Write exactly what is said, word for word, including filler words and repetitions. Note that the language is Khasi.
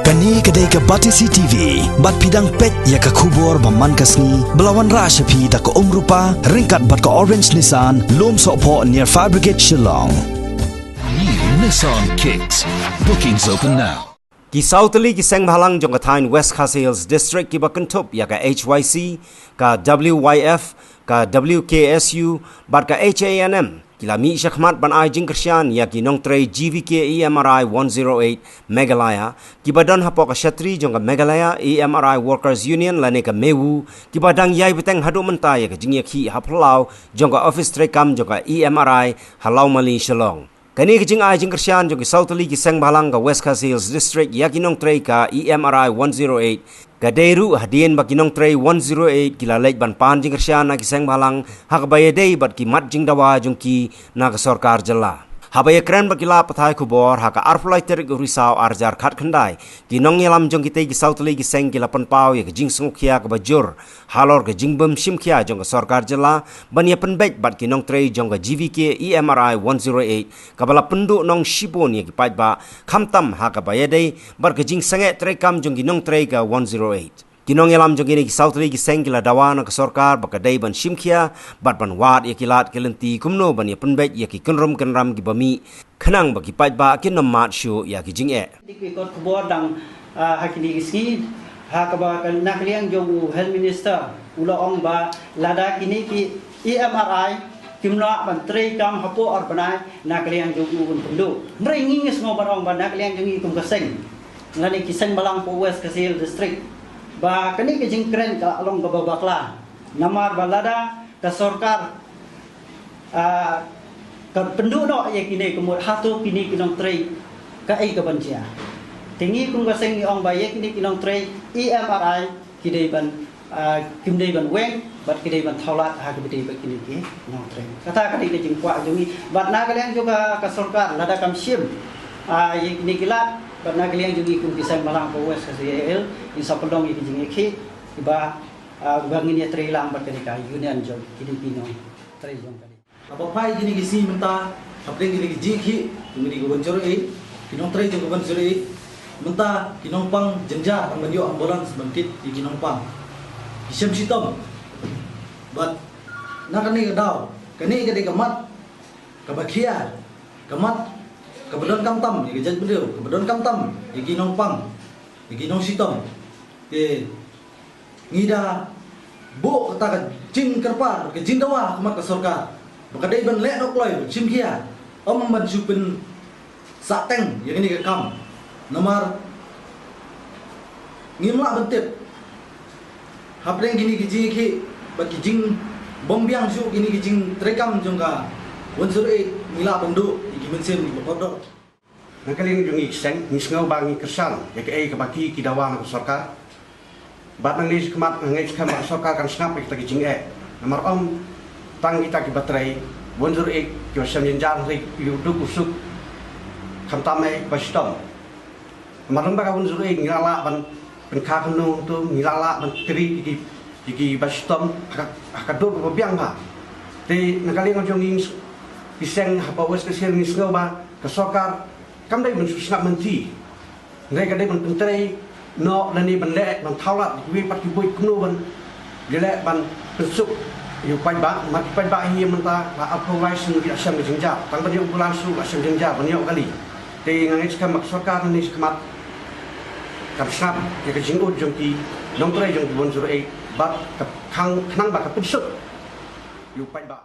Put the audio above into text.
Kane ka dei ka Batesi T V, bad phi dang peit ïa ka khubor ba man ka sngi, ba la wanrah sha phi da ka Umrupa, ryngkat bad ka Orange Nissan, Lumsohphoh near Fire Brigade, Shillong. New Nissan Kicks. Bookings open now. Ki saw tylli ki seng bhalang jong ka thaiñ West Khasi Hills District kiba kynthup ïa ka H Y C, ka W Y F, ka W K S U, bad ka H A N M, ki la mih shakhmat ban ai jingkyrshan ïa ki nongtrei G V K E M R I one zero eight Meghalaya, kiba don hapoh ka shatri jong ka Meghalaya E M R I Workers Union lane ka MEWU, kiba dang ïai bteng haduh mynta ïa ka jingïakhih ha phyllaw jong ka office treikam jong ka E M R I ha Lawmali, Shillong. Kane ka jingai jingkyrshan jong ki saw tylli ki seng bhalang ka West Khasi Hills District ïa ki nongtrei ka E M R I one zero eight, ka dei ruh hadien ba ki nongtrei one zero eight ki la leit ban pan jingkyrshan na ki seng bhalang, ha kaba ïadei bad ki mat jingdawa jong ki na ka sorkar jylla. Haba ïakren bad ki lad pathai khubor ha ka arphew lai tarik u Risaw ar hajar khatkhyndai, ki nongïalam jong kitei ki saw tylli ki seng ki la pynpaw ïa ka jingsngewkhia kaba jur halor ka jingbym shimkhia jong ka sorkar jylla ban ïa pynbeit bad ki nongtrei jong ka G V K E M R I one zero eight, kaba la pynduh nong shibun ïa ki paidbah, khamtam ha kaba ïadei bad ka jingsangeh treikam jong ki nongtrei ka one zero eight. Ki nongïalam jong kine ki saw tylli ki seng ki la dawa na ka sorkar ba ka dei ban shimkhia bad ban wad ïa ki lad ki lynti kumno ban ïa pynbeit ïa ki kynrum kynram kiba mih, khnang ba ki paidbah kin ym mad shuh ïa ki jingeh. Ki kot khubor dang, ah, ha kine ki sngi, ha kaba ka na ka liang jong u Health Minister u la ong ba lada kine ki E M R I kim lah ban treikam hapoh ar bnai, na ka liang jong u un pynduh. Hynrei ngi ngi sngew ban ong ba na ka liang jong ngi kum ka seng, lane ki seng bhalang hapoh West Khasi Hills District, ba kane ka jingkren ka la long kaba bakla. Namar ba lada ka sorkar, ah, ka pynduh noh ïa kine ka mut, hato kine ki nongtrei kaei ka ban jia? Te ngi kum ka seng ngi ong ba ïa kine ki nongtrei E M R I ki dei ban, ah, kim dei ban weng bad ki dei ban thawlad ha kaba dei bad kine ki nongtrei. Kata ka dei ka jingkwah jong ngi. Bad na ka liang jong ka, ka sorkar lada kam shim, ah, ïa kine ki lad, bad na ka liang jong ngi kum ki seng bhalang hapoh West Khasi Hills, ngi sa pynlong ïa ki jingïakhih kiba, ah, ba ngin ïa trei lang bad kane ka union jong kine ki nongtrei jong ka. Haba phai kine ki sngi mynta, hapdeng kine ki jingïakhih jong kine ki one zero eight, ki nongtrei jong ka one zero eight, mynta ki nongpang jynjar ban ïoh ambulance ban kit ïa ki nongpang. Ki shem shitom. Bad na kane ka daw, kane ka dei ka mat kaba khia, ka mat kaba donkam tam ïa ka jaitbynriew, kaba donkam tam ïa ki nongpang, ïa ki nongshitom. Te ngi da buh kata ka jingkyrpad, ka jingdawa ha khmat ka sorkar ba ka dei ban leh noh kloi, ban shimkhia, ym ban shu pynsahteng ïa kane ka kam. Namar ngim lah ban tip hapdeng kine ki jingïakhih bad ki jingbymbiang shuh kine ki jingtreikam jong ka one zero eight, ngi lah ban duh ïa ki mynsiem kiba kordor. Na ka liang jong ngi ki seng, ngi sngew ba ngi kyrshan ïa kaei kaba ki, ki dawa na ka sorkar. Bad nangne shakhmat nga ngeit skhem ba ka sorkar kan sngap ïa kita ki jingeh. Namar ym tang kita kiba trei one zero eight kiba shem jynjar, hynrei ki u duk u suk, khamtam eh kiba shitom. Namar lem bad ka one zero eight ngi la lah ban pynkha kumno kumto, ngi la lah ban treat ïa ki, ïa kiba shitom ha ka, ha ka dur kaba biang bha. Te na ka liang jong ngi ki seng hapoh West Khasi Hills ngi sngew ba ka sorkar kam dei ban shu sngap mynthi. Hynrei ka dei ban pyntrei noh lane ban leh, ban thawlad ïa kiwei pat ki buit kumno ban ïaleh ban pynsuk ïa u paidbah, namar ki paidbah hi mynta la arphew lai snem ki la shem ka jynjar. Tang ban ïoh ambulance ruh la shem jynjar ban ïoh kali. Te nga ngeit skhem ba ka sorkar nangne shakhmat kan sngap ïa ka jingud jong ki nongtrei jong ki one zero eight bad ka khang, khnang ba ka pynsuk ïa u paidbah.